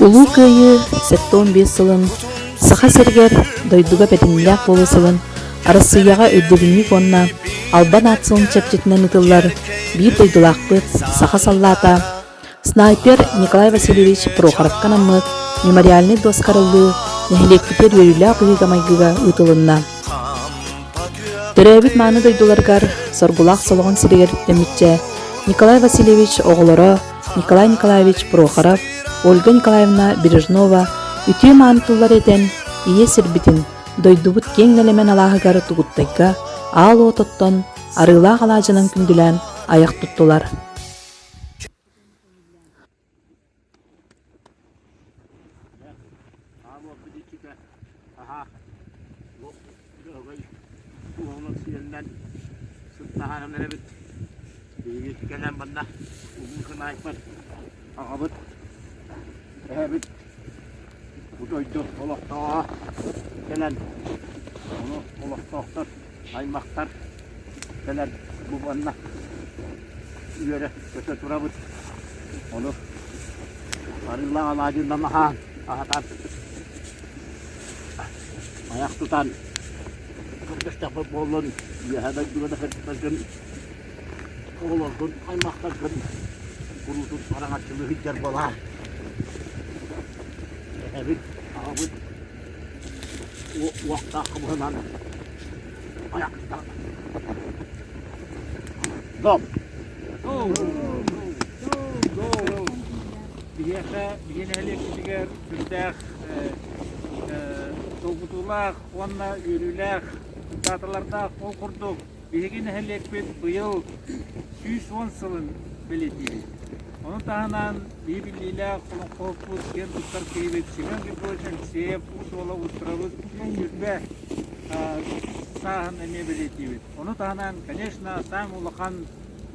Улуу Кыайыы 75 сылын Саха сиригэр дойдуга бэтиннээх буолуу сылын Арассыыйаҕа өйдөбүнньүк уонна Албан аат сылын чэрчитинэн ыытыллар биир дойдулаахпыт саха саллаата снайпер Николай Васильевич Прохоровка анаммыт мемориальнай дуоска арыллыы нэһилиэкпитигэр үөрүүлээх быһыыга-майгыга ыытылынна. Төрөөбүт мааны дойдуларыгар соргулаах солоҕон сиригэр үктэммиччэ Николай Васильевич оҕолоро Николай Николаевич Прохоров, Ольга Николаевна Бережнова үтүө мааны тыллары этэн, ийэ сирбитин, дойдубут киэҥ нэлэмэн алааһыгар Тугуттайга аал уот оттон, арыылаах алаадьынан күндүлээн айах туттулар. Аһаа, бу Дьөһөгөй уһунун сиэлинэн сыттаһан эрэбит. Биһиги кэлэн манна улуу снайпер аҕабыт, эһэбит бу дойду олохтооҕо кэлэн ону олохтоохтор, аймахтар кэлэн бу манна үөрэ көтө турабыт. Ону арыылаах алаадьынан аһаан, аһатан айах тутан көрдөстөхпүт буоллун, үөһэ дойдуга да сырдыктаргын, оҕолоргун, аймахтаргын куруутун араҥаччылыы сылдьар буолаар. Эһэбит, аҕабыт уохтаах хомуһунан айах тутан Дом! Биһиэхэ, биһи нэһилиэкпитигэр сүрдээх долгутуулаах уонна үөрүүлээх дааталардаах. Ол курдук, биһиги нэһилиэкпит быйыл 110 сылын бэлиэтиибит. Ону таһынан биһи биллиилээх олоҥхоһуппут, киэн туттар киһибит Семен Григорьевич Алексеев Уус Уола Уустурабыт 120 сааһын эмиэ бэлиэтиибит. Ону таһынан, конечно, саамай улахан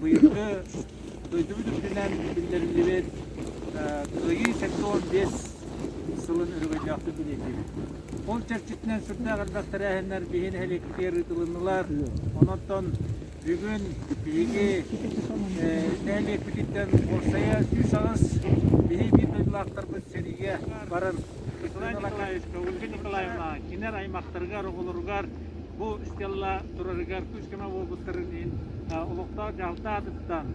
быйылгы дойдубут үрдүнэн биллэриллибит Кыайыы 75 сылын өрөгөйдөөхтүк бэлиэтиибит. Ол чэрчитинэн сүрдээх элбэх тэрээһиннэр биһи нэһилиэкпитигэр ыытылыннылар. Онон бүгүн биһиги нэһилиэкпититтэн уопсайа 108 биһи биир дойдулаахтарбыт сэриигэ баран Николай Николаевичка, Ольга Николаевна кинилэр аймахтарыгар, оҕолоругар бу стелла турарыгар күүс-көмө буолбуттарын иһин олохтоох дьаһалта аатыттан,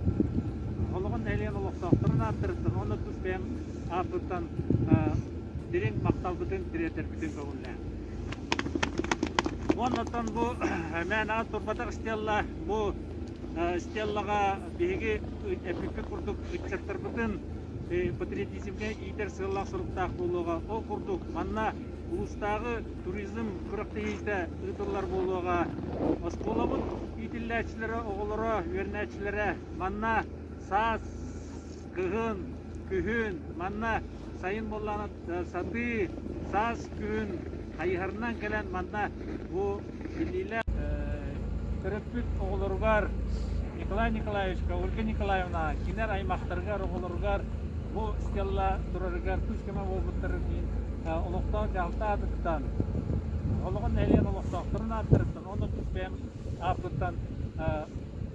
Олоҕун нэһилиэгин олохтоохторун ааттарыттан уонна тус бэйэм ааппыттан дириҥ махталбытын тириэрдэрбитин көҥүллээн. Уонна оттон бу мээнэҕэ турбатах стелла, бу стеллаҕа биһиги эппиппит курдук ыччаттарбытын патриотизмҥа иитэр сыаллаах-соруктаах буолуоҕа. Ол курдук манна улуустааҕы туризм күрэхтэһиитэ ыытыллар буолуоҕа. Оскуолабыт иитиллээччилэрэ, оҕолоро, үөрэнээччилэрэ манна саас, кыһын, күһүн, манна сайын буоллаҕына сатыы, саас, күһүн хайыһарынан кэлэн манна бу биллиилээх төрөппүт оҕолоругар Николай Николаевичка, Ольга Николаевна кинилэр аймахтарыгар, оҕолоругар бу стелла турарыгар күүс-көмө буолбуттарын иһин олохтоох дьаһалта аатыттан, Олоҕун нэһилиэгин олохтоохторун ааттарыттан уонна тус бэйэм ааппыттан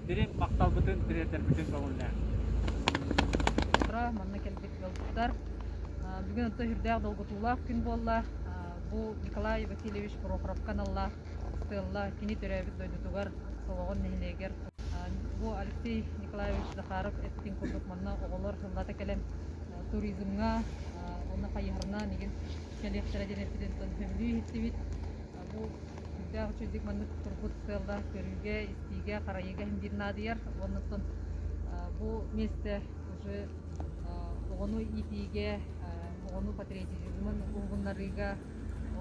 дириҥ махталбытын тириэрдэрбитин көҥүллээн. Манна кэлбит ыалдьыттар бүгүн онто сүрдээх долгутуулаах күн буолла. Бу Николай Васильевич Прохоровка аналлаах стелла кини төрөөбүт дойдутугар Солоҕон нэһилиэгэр бу Алексей Николаевич Захаров эппитин курдук манна оҕолор сыллата кэлэн туризмҥа уонна хайыһарынан игин кэлиэхтэрэ диэн эппитин сөбүлүү иһиттибит. Бу сүрдээх үчүгэйдик маннык турбут сыаллаах көрүүгэ, истиигэ, харайыыга иһин биир наадыйар. Уонна оттон бу миэстэ уже оҕону иитиигэ, оҕону патриотизмын уһугуннарыыга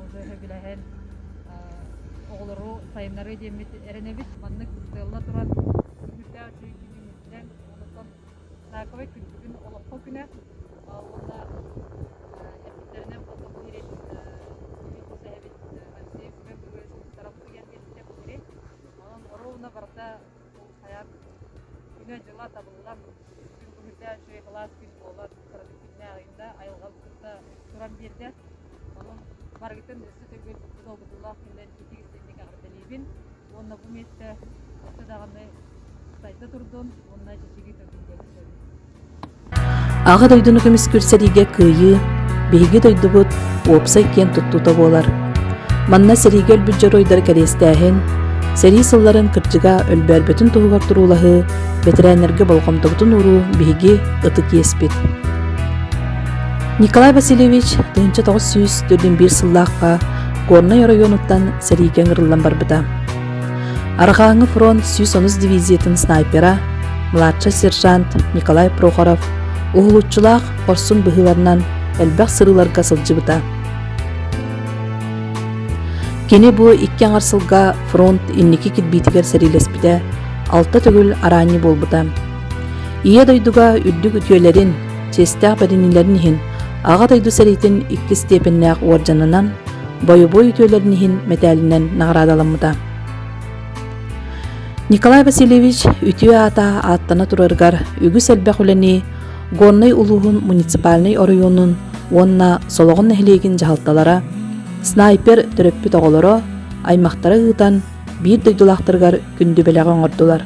уже сөбүлэһэн оҕолору сайыннарыы диэммит эрэнэбит. Маннык сыалла туран сүрдээх үчүгэй күн онтон Знаковай күн бүгүн олоххо күнэ уонна эппиттэринэн хотоҕу иһирин биһиги хос эһэбит Алексей Семен Григорьевич Уустарабыт ыйан биэрбитэ бу сири. Онон оруобуна барыта бу хайаан күнэ-дьыла табыллан күн күһүрдээх үчүгэй кылаас күн буолан кыратык күннээх ыйда айылҕабыт кытта туран биэрдэ. Онон барыгытын өссө төгүл бу долгутуулаах күнүнэн итиик-истиҥник эҕэрдэлиибин. Уонна бу миэстэ өссө даҕаны сайда турдун уонна чэчирии турдун диэн сөбүн. Аҕа дойдуну көмүскүүр сэриигэ кыайыы. биһиги дойдубут уопсай киэн туттуута буолар. Манна сэриигэ өлбүт дьоруойдары кэриэстээһин, сэрии сылларын кырдьыга өлбөөрбөтүн туһугар туруулаһыы, бэтэрээннэргэ болҕомтобутун ууруу биһиги ытык иэспит. Николай Васильевич 1941 сыллаахха Горнай оройуонуттан сэриигэ ыҥырыллан барбыта. Арҕааҥҥы фронт 110 дивизиятын снайпера, младшай сержант Николай Прохоров уһулуччулаах хорсун быһыыларынан элбэх сырыыларга сылдьыбыта. Кини бу икки аҥар сылга фронт инники кирбиитигэр сэриилэспитэ, алта төгүл араанньы буолбута. Ийэ дойдуга үрдүк үтүөлэрин, чиэстээх бэриниилэрин иһин Аҕа дойду сэриитин иккис степеннээх уордьанынан, бойобуой үтүөлэрин иһин мэтээлинэн наҕараадаламмыта. Николай Васильевич үтүө аата ааттана турарыгар үгүс элбэх үлэни Горнай улууһун муниципальнай оройуонун уонна Солоҕон нэһилиэгин дьаһалталара, снайпер төрөппүт оҕолоро, аймахтара ыытан биир дойдулаахтарыгар күндү бэлэҕи оҥордулар.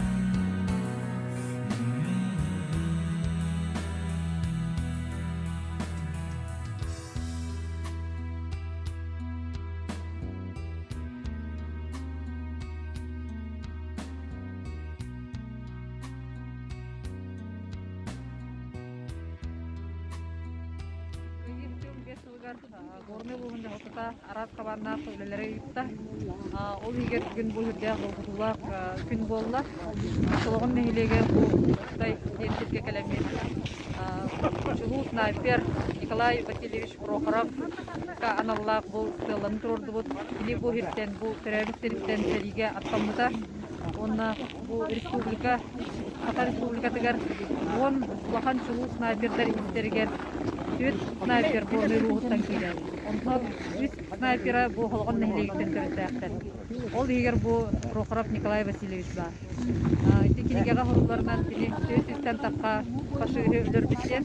Сылыгар Горнай улууһун дьаһалтата араас хабааннаах үлэлэри ыытта. Ол иһигэр бүгүн бу үрдээх долгутуулаах күн буолла. Солоҕон нэһилиэгэр бу Кытай диэн сиргэ кэлэммит чулуу снайпер Николай Васильевич Прохоров аналлаах бу сыалланы туруордубут. Кини бу сиртэн, бу төрөөбүт сириттэн сэриигэ аттаммыта. Уонна бу республика, Саха Республикатыгар 10 улахан чулуу снайпердар истэригэр түөрт снайпер Горнай улууһуттан киирэр. Онтон үс снайпера бу Холоҕон нэһилиэгиттэн төрүттээхтэр. Ол иһигэр бу Прохоров Николай Васильевич баар. Ити кинигэҕэ сурулларынан кини 400-тэн тахха фашиһы өлөрбүт диэн.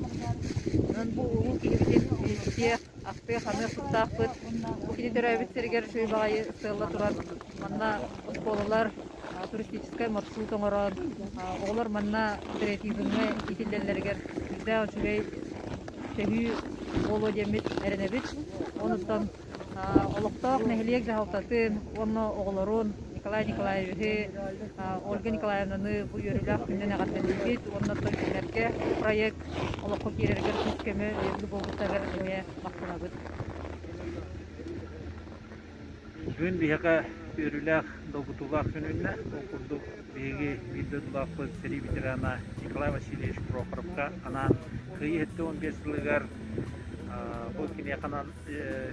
Онон бу улуу киһибитин үйэтитиэх, ахтыах-аныах тустаахпыт. Бу кини төрөөбүт сиригэр үчүгэй баҕайы сыалла туран манна оскуолалар туристическай маршрут оҥорон, оҕолор манна патриотизмҥа иитиллэллэригэр сүрдээх үчүгэй төһүү буолуо диэммит эрэнэбит. Онуттан олохтоох нэһилиэк дьаһалтатын уонна оҕолорун Николай Николаевиһы, Ольга Николаевнаны бу үөрүүлээх күнүнэн эҕэрдэлиибит уонна оттон кинилэргэ проект олоххо киирэригэр күүс-көмө өйөбүл буолбуттарыгар эмиэ махтанабыт. Бүгүн биһиэхэ үөрүүлээх, долгутуулаах күн үүннэ. Ол курдук биһиги биир дойдулаахпыт сэрии ветерана Николай Васильевич Прохоровка анаан Кыайыы 75 сылыгар бу киниэхэ анаан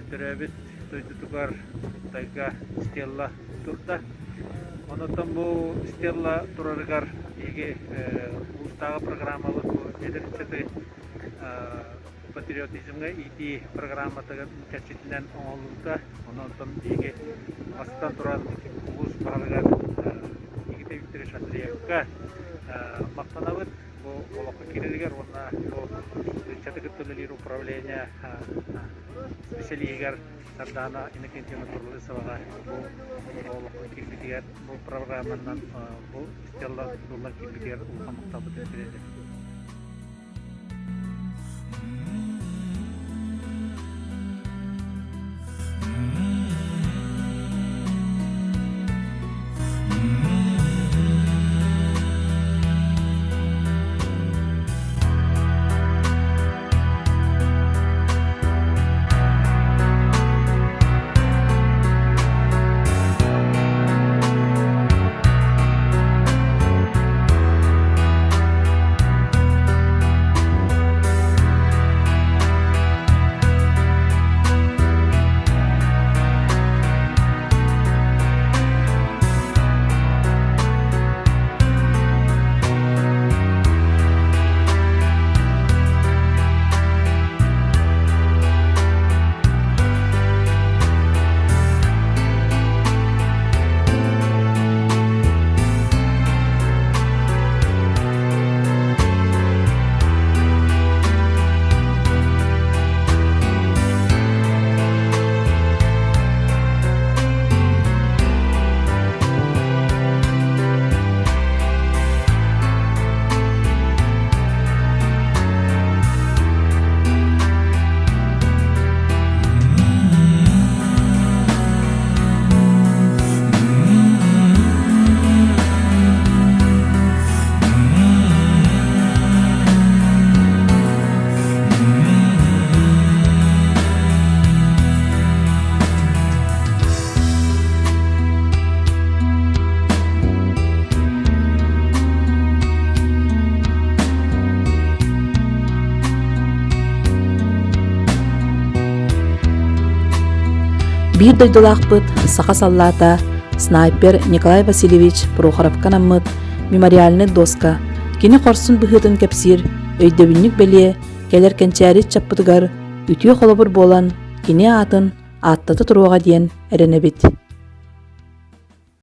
төрөөбүт дойдутугар Кутайга стелла турда. Онон бу стелла турарыгар биһиги улуустааҕы программабыт бу эдэр ыччаты патриотизмҥа иитии программатыгар чэрчитинэн оҥоһуллубута. Онон биһиги бастатан туран улуус баһылыгар Никита Викторович Андреевка махтанабыт. Бу олоххо киирэригэр уонна бу ыччаты кытта үлэлиир управление специалиһигэр Сардаана Иннокентьевна Курлысоваҕа бу олоххо киирбитигэр бу программанан бу стелла тутуллан киирбитигэр улахан махталбытын тириэрдэбит. Биир дойдулаахпыт саха саллаата снайпер Николай Васильевич Прохоровка анаммыт мемориальнай доска кини хорсун быһыытын кэпсиир өйдөбүнньүк бэлиэ кэлэр кэнчээри ыччаппытыгар үтүө холобур буолан кини аатын ааттата туруоҕа диэн эрэнэбит.